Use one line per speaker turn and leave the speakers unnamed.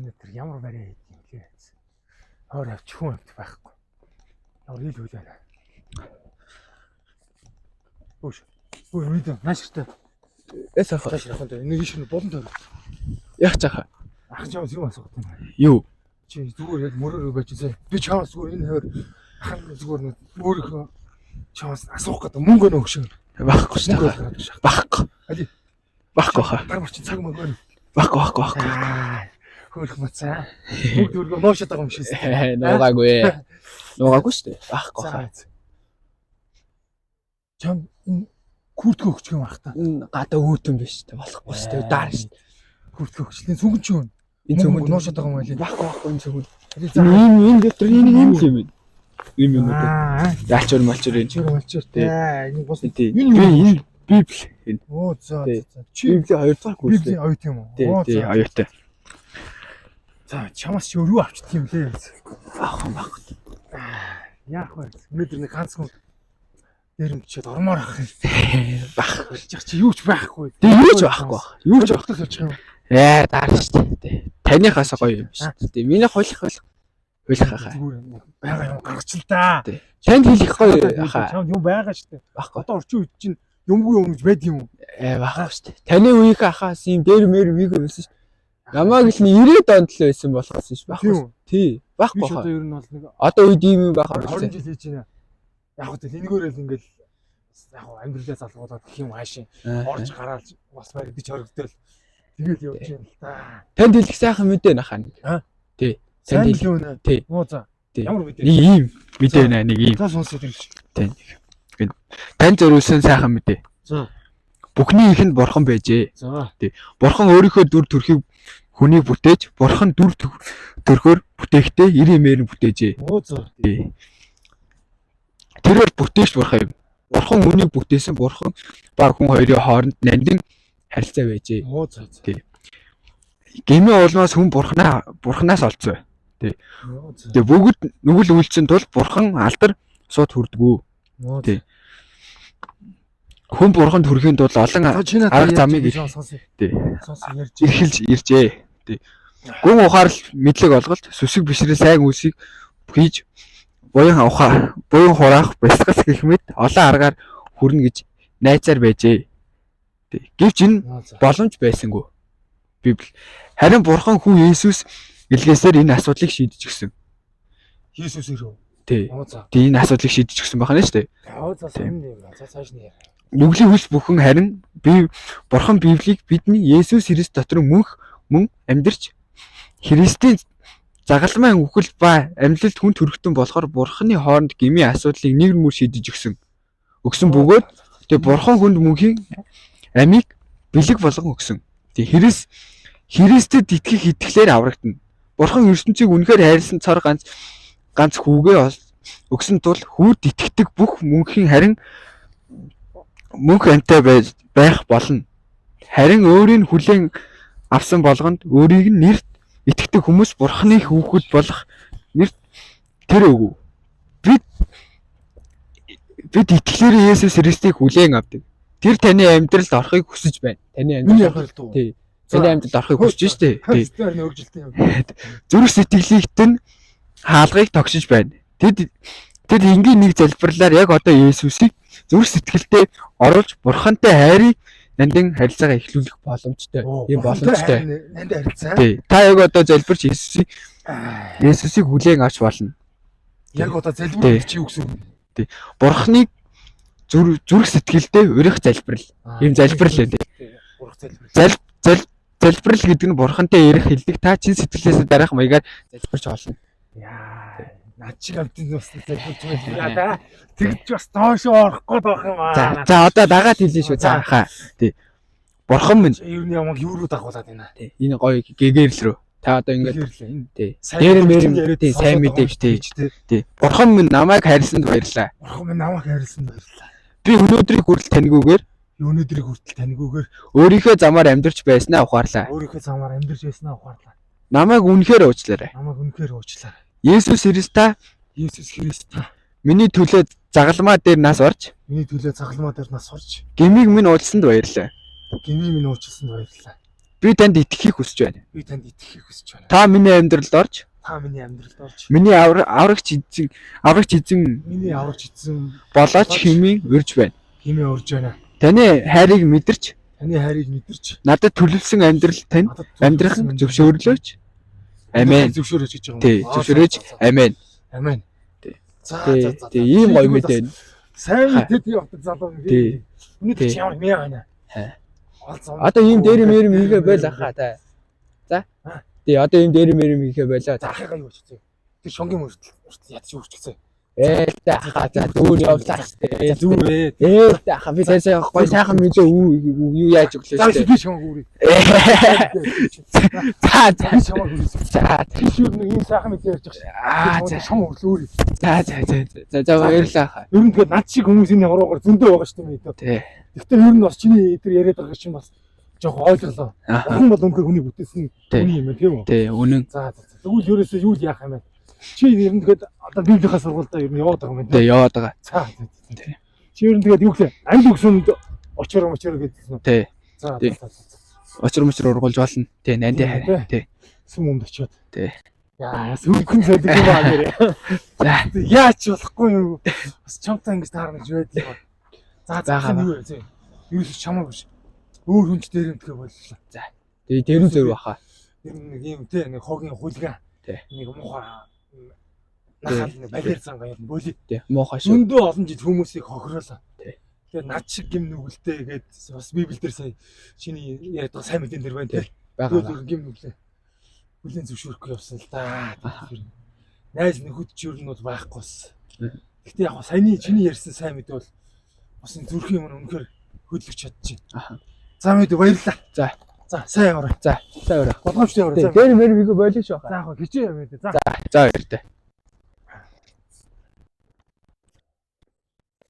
өнөөдөр ямар барай хийх юм лээ. Хоор авч хүн авт байхгүй. Ямар ил хөл байна. Өөш. Өө мэдэн нааширтай.
Эс ах.
Цааш явах юм. Нэг иш нь болон тойр.
Яг чаха.
Ах чамаас юм асуух юм.
Юу?
Чи зүгээр яг мөрөөр байж зэ. Би чамаас зүгээр энэ хойр ах нь зүгээр нэг өөрийнхөө чамаас асуух гэдэг мөнгө нөх шиг.
Байхгүй шүү
Мөнгө
дээ.
олох гэдэг шах.
Байхгүй.
Али.
Байхгүй хаа.
Гар марчин цаг мөнгө өнө.
Байхгүй байхгүй байхгүй.
Аа. Хөөрөх мацаа. Бүгд өргөө ноошод байгаа юм шиг.
Нуугаагүй. Нуугаагүй шүү дээ. Байхгүй хаа.
За. Чам энэ күртгөө өгчих юм ах та.
Энэ гадаа үүдэн биш үү? Болохгүй шүү дээ. Даар шүү дээ.
Күртгөө өгчлээ. Сүгэн чи юу?
Энэ
Мөнгө
цөмөнд
нуушаад байгаа юм байли.
Байхгүй байхгүй энэ цөмөнд.
Али за.
Энэ энэ дотор энэ юм л юм. Ийм юм уу?
Аа.
Ялчур малчур энэ.
Чир малчир.
Тий.
Энэ бос.
Тий.
Энэ
Би
юу?
энэ Библи. Энэ
Оо за
Тий.
за. Чи
Библийн 2 дугаар курс.
Библийн оюут юм уу?
Тий,
Оо,
тий,
за.
оюутай.
За чамаас чи юу авчт юм лээ?
Аах юм байхгүй.
Яах вэ? Өнөөдөр нэг ганцхан дээрэмчээд ормоор ах юм.
Бах.
Болчих чи юу ч байхгүй.
Тий, юу ч байхгүй бах. Юу ч
байхгүй сольчих юм.
Ээ, даар шүү дээ. Таныхаас гоё юм шүү дээ. Миний хулих хулих хулих хаа.
Зүгээр байгаа юм гаргач л да.
Тий. Танд хэлэх гоё хаа.
Чамд юм байгаа шүү дээ.
Байхгүй.
Одоо орчин үед чинь юмгүй юм гэж байд юм уу?
Ээ, байхгүй шүү дээ. Таны үеийн хахаас юм дээр мэр үеиг байсан шүү. Намайг л 90-ад онд л байсан болохоос ш байхгүй.
Тийм үү?
Тий,
Би
байхгүй
ч одоо
хаа.
ер нь бол нэг
Одоо үед ийм юм байхаа
20
болсон.
жил хийж байна. Яг хөө тэгэл энэгээр л ингээл яг хөө амьдралаа залгуулад гэх юм хаашийн орж гараал бас баригдаж хоригдол тэгэл явж юм л та.
Танд хэлэх сайхан мэдээ нахаа нэг.
Аа?
Тий.
Сайн
Танд
л юу нэ?
Тий.
Муу за.
Тий.
Ямар мэдээ?
Нэг ийм мэдээ нэ нэг ийм.
За сонсоод ирж.
Тий. Танд зориулсан сайхан мэдээ.
За.
Бүхний ихэнд бурхан байжээ.
За.
Бурхан өөрийнхөө дүр төрхийг хүнийг бүтээж, бурхан дүр төрхөөр бүтээхдээ 90 мээр нь бүтээжээ.
Муу за.
Тий. Тэр бол бүтээгч бурхан юм. Бурхан хүнийг бүтээсэн бурхан ба хүн хоёрын хооронд нандин харилцаа байжээ.
Муу за.
Тий. Гэмийн улмаас хүн бурхнаа бурханаас олцсон.
Муу за.
Тэгээ бүгд нүгэл үйлцэн тул бурхан алдар сууд хүрдгүү.
Муу
Тий. Хүн бурханд хүрэхийн тулд олон
За чи надад
арга замыг
ярьж сонсъё.
Тий.
Сонсъё ярьж.
эрхэлж иржээ. Тий. Гүн ухаарл мэдлэг олголт, сүсэг бишрэл сайн үйлсийг хийж буян ухаа, буян хураах, бясалгал гэх мэт олон аргаар хүрнэ гэж найзаар байжээ. Тий. Гэвч энэ
Муу за.
боломж байсангүй. Библи. Харин бурхан хүн Есүс илгээсээр энэ асуудлыг шийдэж өгсөн.
Иесус ирв.
Тий.
Муу за.
Тий энэ асуудлыг шийдэж өгсөн байна шүү дээ.
Муу за
Тий.
сонин юм. За цааш нь яа.
Нүглийн хүч бүхэн харин би бурхан Библийг бидний Есүс Христ дотор мөнх мөн амьдарч Христийн загалмайн үхэл ба амьдлалд хүн төрхтөн болохоор бурханы хооронд гмийн асуудлыг нэг мөр шийдэж өгсөн. Өгсөн бөгөөд тэгээ бурхан хүнд мөнхийн амийг бэлэг болгон өгсөн. Тэгээ Христ Христэд итгэх итгэлээр аврагдана. Бурхан ертөнцийг үнэхээр хайрлсан цор ганц ганц хүүгээ өгсөн тул хүүд итгэдэг бүх мөнхийн харин мөнх амьтай байж байх болно. Харин өөрийг хүлээн авсан болгонд өөрийг нь нэрт итгэдэг хүмүүс бурхны хүүхэд болох нэрт тэр өгөв. Бид бид итгэлээр Есүс Христийг хүлээн авдаг. Тэр таны амьдралд орохыг хүсэж байна. Таны
Миний
амьдрал
яхаар л дүү.
Тий. Таны амьдралд орохыг хүсэж штэ. Тий.
Христээр нөгжилт юм.
Зүрх сэтгэлийгт нь хаалгыг тогшиж байна. Тэд тэд энгийн нэг залбирлаар яг одоо Есүсийг зүрх сэтгэлдээ оруулж бурхантай хайрыг нандин харилцаагаа эхлүүлэх боломжтой. Ийм боломжтой.
Нандин харилцаа.
Тий. Та яг одоо залбирч Есүсийг
Аа,
Есүсийг хүлээн авч болно.
Яг одоо залбир чи юу гэсэн үг?
Бурханыг зүрх сэтгэлдээ урих залбирал. Ийм залбирал байдаг.
Урах залбирал.
Зал зал залбирал гэдэг нь бурхантай ярих хэлдэг. Та чин сэтгэлээсээ дараах маягаар залбирч болно.
Яа, над чиг амтын бас залбирч байлаа да. Тэгж бас доошоо орох гээд байх юм аа.
За за одоо дагаад хэлнэ шүү. За хаа. Тий. Бурхан минь
Чи ер нь ямаг юу руу дагуулад байна.
Тий. Энэ гоё гэгэрл рүү. Та одоо ингээд
Ингээд энэ
тий.
сайн
Дээр
мэдээ
мэр
яриад
тий сайн
сонсоод
мэдээ
байгаа
тий.
юм чи, тий.
Тий. Бурхан минь намайг хайрласанд баярлалаа.
Бурхан минь намайг хайрласанд баярлалаа.
Би өнөөдрийг хүртэл таньгүйгээр
Өнөөдрийг хүртэл таньгүйгээр
өөрийнхөө замаар амьдарч байснаа ухаарлаа.
өөрийнхөө замаар амьдарч байснаа ухаарлаа.
Намайг үнэхээр уучлаарай.
Намайг үнэхээр уучлаарай.
Есүс Христ та
Есүс Христ та
миний төлөө загалмаа дээр нас орж
миний төлөө загалмаа дээр нас орж
гмийг минь уулсанд баярлалаа.
гмийн минь уучлсанд баярлалаа.
Би танд итгэхийг хүсэж байна.
Би танд итгэхийг хүсэж байна.
Та миний амьдралд орж,
Та миний амьдралд орж
миний аврагч эзэн, аврагч эзэн
миний аврагч эзэн
болооч хэмээн урьж байна.
хэмээн урьж байна.
Таны хайрыг мэдэрч,
Таны хайрыг мэдэрч
надад төлөвлөсөн амьдрал тань
надад
амьдрах нь зөвшөөрлөөч. Амен.
Зөвшөөрөөч гэж байгаа юм.
Тий, зөвшөөрөөч. Амен.
Амен.
Тий.
За
Тий,
за за.
тий, ийм гоё мэдээ.
Сайн мэдээ тий явдаг залуу юм.
Тий.
Өнөөдөр
Тий.
чи ямар мэ байна.
Хэ.
Ол зам.
Одоо ийм дээр мэрэм хийхэ байл ахаа та. За.
Аа.
Тий, одоо ийм дээр мэрэм хийхэ байлаа.
За ахыгаа юу болчихсон юм? Тэр шонгийн мөртөл хүртэл ядч өөрчлөсөн.
Ээ, та ахаа за зүгээр явлаа штэ.
За зүгээр ээ.
Ээ, та ахаа би сайн сайн гоё сайхан мэдээ үү юу яаж өглөө
За
штэ.
би чамайг үрээ.
За за
Би чамайг үрээ.
за.
Би ч юу нэг ийм сайхан мэдээ ярьж байгаа шээ.
Аа за
шон өрлөө үрээ.
за за за за за баярлалаа ахаа.
Ер нь тэгээд над шиг хүмүүс энэ хуруугаар зөндөө байгаа шүү дээ мэдээ.
Тий.
Гэхдээ ер нь бас чиний тэр яриад байгаа чинь бас жоохон ойлголоо.
Аа.
Бурхан бол үнэхээр хүний бүтээсэн
Тий.
хүний юм байна тийм үү?
Тий, үнэн.
За за. за. Тэгвэл ерөөсөө юу л яах юм бэ? Чи ер нь тэгээд одоо библийн сургуультай ер нь яваад байгаа юм байна.
Тий, яваад байгаа.
За за за.
Тий.
Чи ер нь тэгээд юу гэхлээ? Англи үгсэнд очоор мочоор гэдсэн үү?
Тий.
За
Тий.
за за.
Учир мучир ургуулж болно. Тий, нандин
Тий.
харин. Тий.
Сүм өмд очиод.
Тий.
Яа, сүмхэн зөдөг юм аа нэрээ.
За.
Яаж болохгүй юм. Бас чамтай ингэж таарна гэж байдаг юм. За за
Бага,
юу вэ? Зэ. Ерөөсөө чамаа биш. Өөр хүн ч дээр юм тэгэхээр боллоо.
Тий, тэр нь зөв баха.
Ер нь нэг юм те нэг хогийн хулгай.
Тий.
Нэг муухай нахал нэг балер зангаа ер нь боли.
Тий, муухай шүү.
Зөндөө олон жил хүмүүсийг хохируулаа.
Тий.
Тэгээ над шиг гим нүгэлтэй гээд бас Библиэлд сая чиний яриад байгаа сайн мэдэн дээр байна те.
Бага.
Тэгээд гим нүглээ. Хүлийн зөвшөөрөхгүй явсан л да. Тэр найз нөхөд ч ер нь бол байхгүй бас. Гэхдээ яг саяны чиний ярьсан сайн мэдээ бол бас энэ зүрхийн юм үнэхээр хөдлөж чадчих.
Аха.
За мэдээ баярлалаа.
За.
За сайн яваарай.
За, сайн өрөө.
Болгоомжтой яваарай.
Тий,
За.
дээр мэр хийхэ болоо шүү
За
хаа.
яг хичээ юм мэдээ. За.
За баяртай.